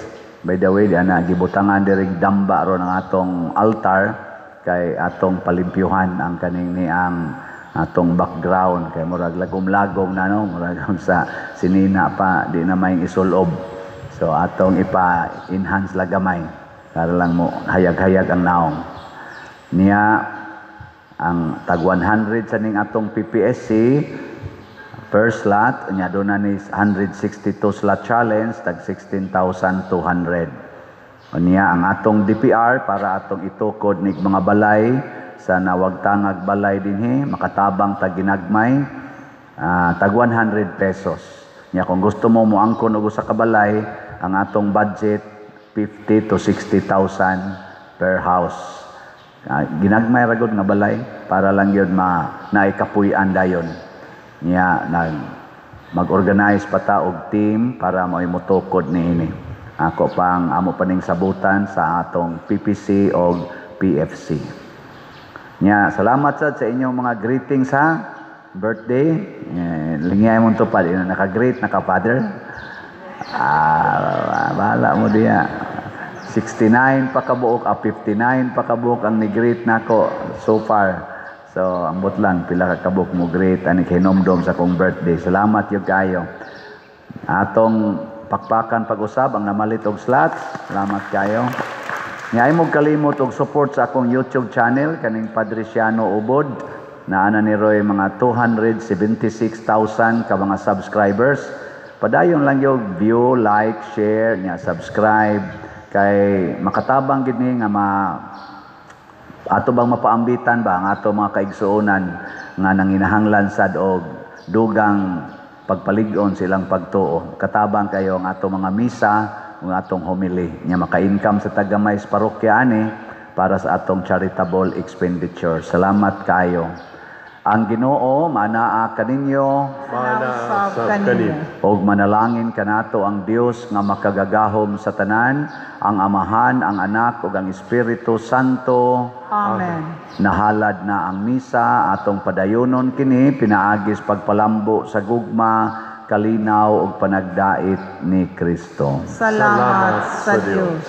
By the way, di ana gibutangan diri damba ron ang atong altar kay atong palimpyuhan ang kaning ni ang atong background kay murag lagom-lagom na no, murag sa sinina pa di na may isulob. So atong ipa-enhance lagamay para lang mo hayag-hayag ang naong. Niya ang tag 100 sa ning atong PPSC per slot, nya doon na ni 162 slot challenge tag 16,200. Unya ang atong DPR para atong itukod nig mga balay sa nawagtangag balay dinhi makatabang tag ginagmay, tag 100 pesos. Nya kung gusto mo moangkon og usa ka balay, ang atong budget 50 to 60,000 per house. Ginagmay ra gud nga balay para lang gyud ma naikapuy-an dayon. Nya nag mag-organize pa ta og team para maoy motukod niini. Ako pang amo paning sabutan sa atong PPC og PFC. Nya salamat sad sa inyong mga greetings ha. Birthday. Lingay mo tupad, naka-greet naka father. Bahala mo diya. 69 pa kabuok, 59 pa kabuok ang ni-greet nako so far. So ambot lang pila ka kabuok mo greet ani kay hinomdom sa akong birthday. Salamat gyud kayo. Atong pakpakan pag-usab ang namalit og slots. Salamat kayo. Nya ay mo kalimot og support sa akong YouTube channel kaning Padre Siano Ubod. Naana ni Roy mga 276,000 ka mga subscribers. Padayon lang yung view, like, share, nya subscribe kay makatabang gid ni nga ma ato bang mapaambitan ba ang ato mga kaigsuonan nga nanginahanglan sad og dugang pagpalig-on silang pagtuo. Katabang kayo ang ato mga misa ug atong homily nya maka-income sa tagamay sa parokya ani para sa atong charitable expenditure. Salamat kayo. Ang Ginoo manaa kaninyo, manaa sab kanimo, ug manalangin kanato ang Dios nga makagagahom sa tanan, ang Amahan, ang Anak ug ang Espiritu Santo. Amen. Nahalad na ang misa, atong padayonon kini pinaagis pagpalambo sa gugma, kalinaw ug panagdait ni Kristo. Salamat sa Dios.